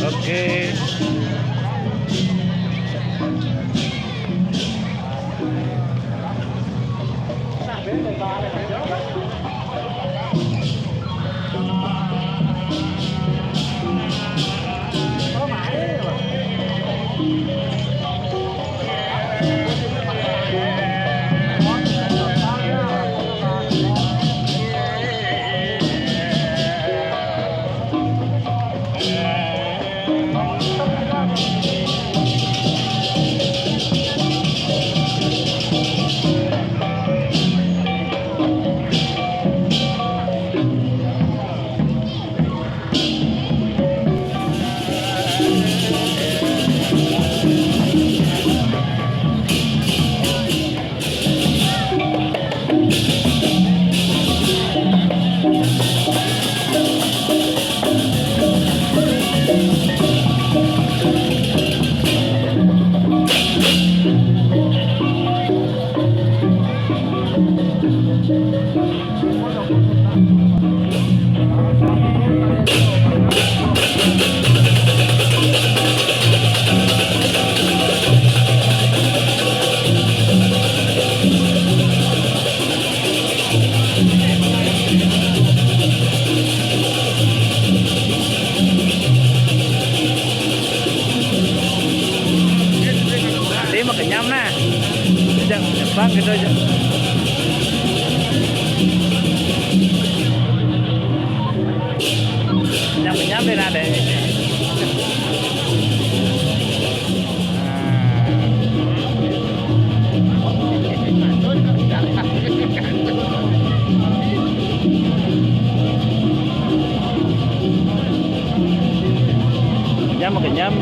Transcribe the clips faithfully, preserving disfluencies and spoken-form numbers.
Oke. Đi mà cả nhắm nè. Chẳng băng cái đôi. Nhắm nhắm đây nè để. Nhắm mà cả nhắm.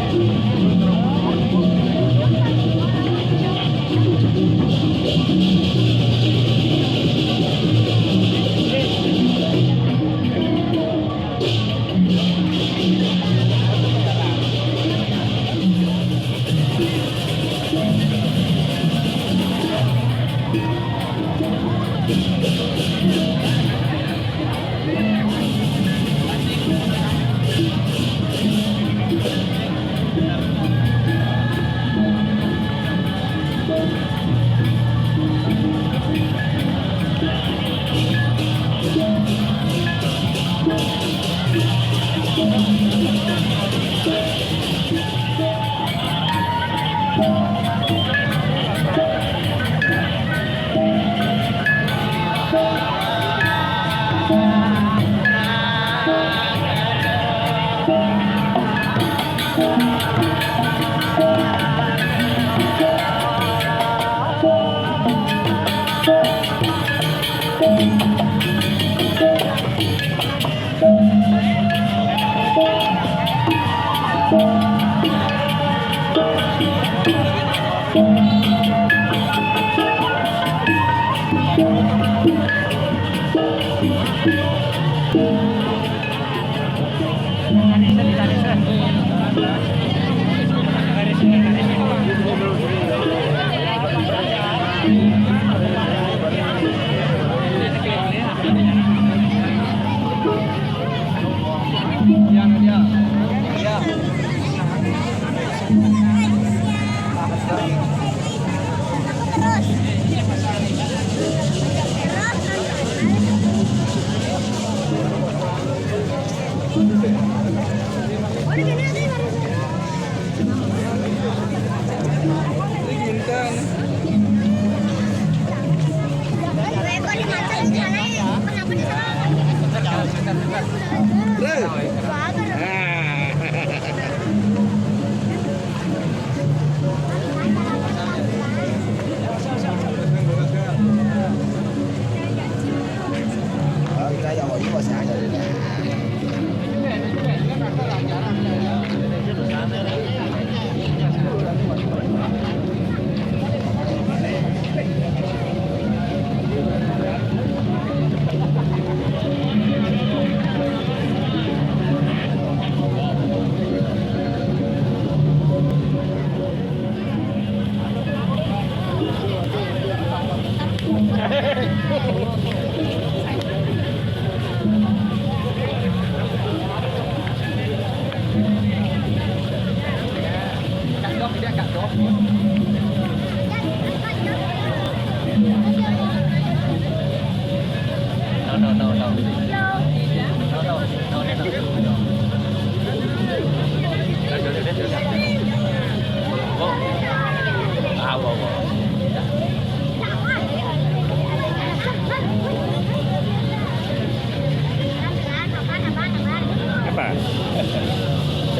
Apa?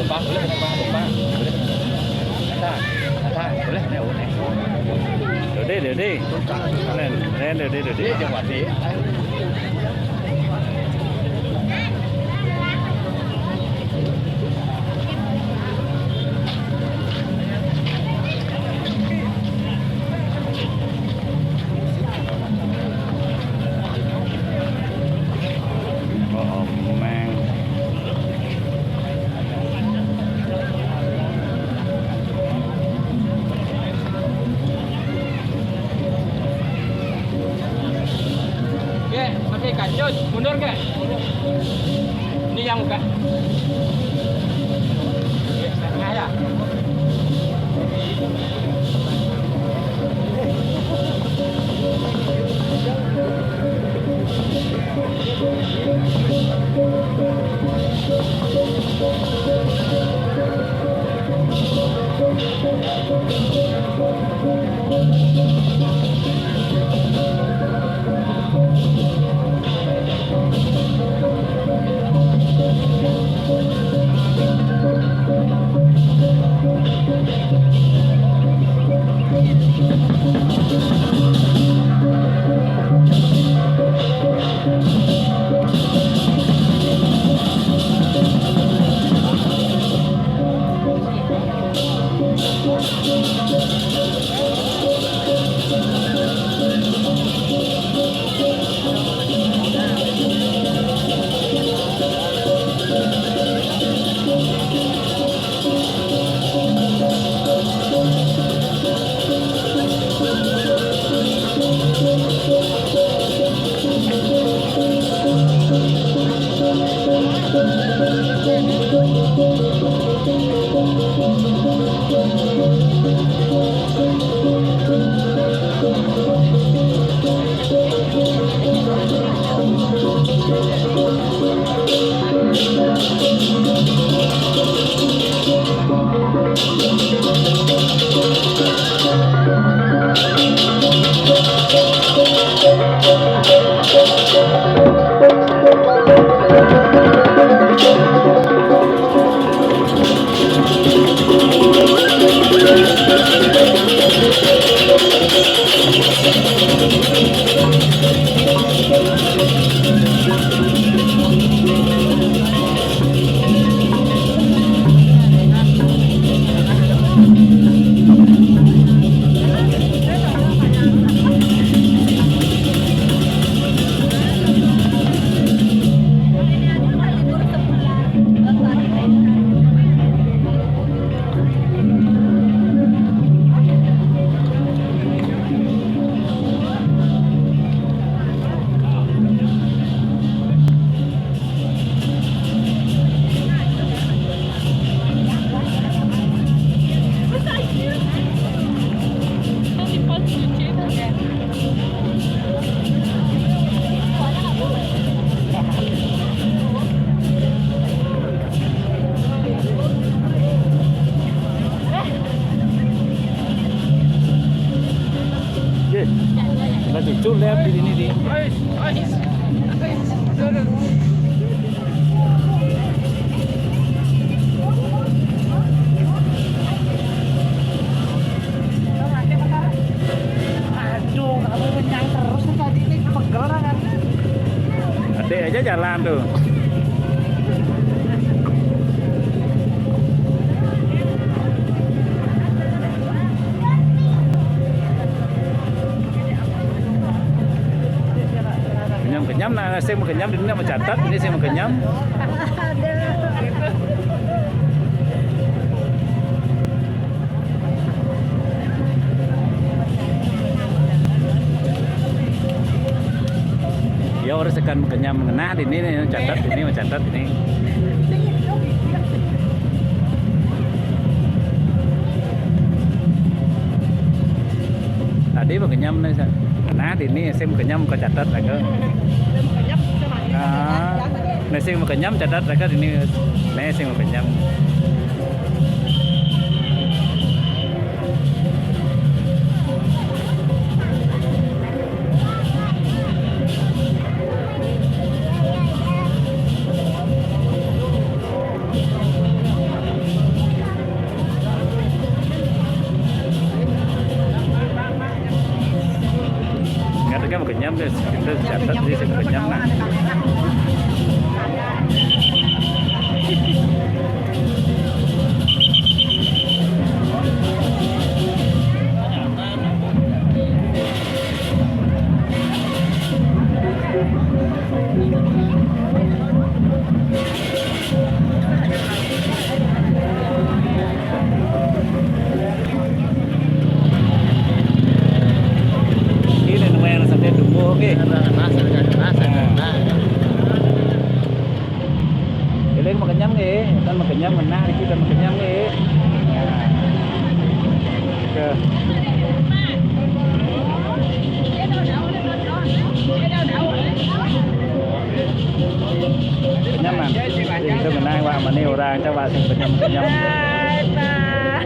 Tumpang, boleh tumpang, tumpang. Boleh. Kata, kata, boleh, boleh, boleh. Dode, dode. Nen, nen, dode, dode. Iya, jangan mati. เย้ มาเตะไก่โจ้ mundur nggak? Ini yang buka. Oke, setengah ya. Oke. Kita cucul ya di sini di. Ais, ais, ais. Aduh, aduh. Aja jalan tuh. Kenyam-kenyam, nah, sing mau kenyam, ini mau catat, ini sing mau kenyam. Ya, orang sekan kenyam ngenah di ini, nih, catat ini, catat ini. Tadi mau kenyam nih, sa-, ngenah di ini, sing mau kenyam ke catat lagi. Ah, nih sing mau kenyam catat lagi di ini, nih sing mau kenyam. Nggak ada kan kenyam deh, kita catat di sini kenyam lah. Ini nang wayang sampai tumbuh, oke. Nah. Eling makenyam nggih, kan makenyam ngenah iki kan makenyam nggih. Nah. Oke. Kenyaman. Itu menang, Pak, meni orang coba sing kenyam-kenyam. Hai, Pak.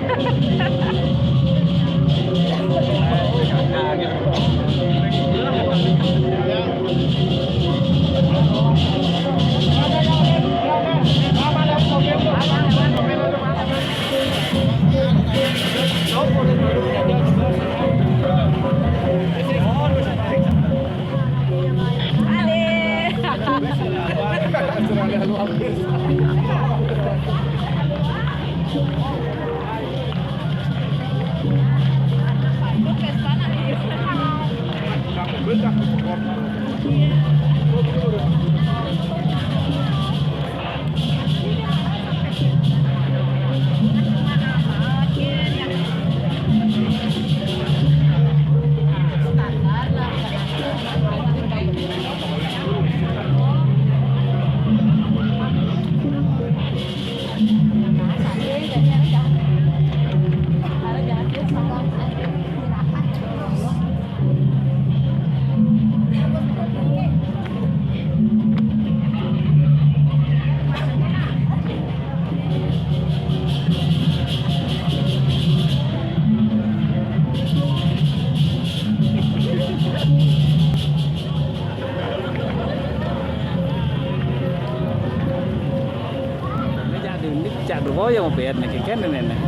Ini cak dulu, ini cak dulu, oh, yang mau bayar nih, kan ini nih.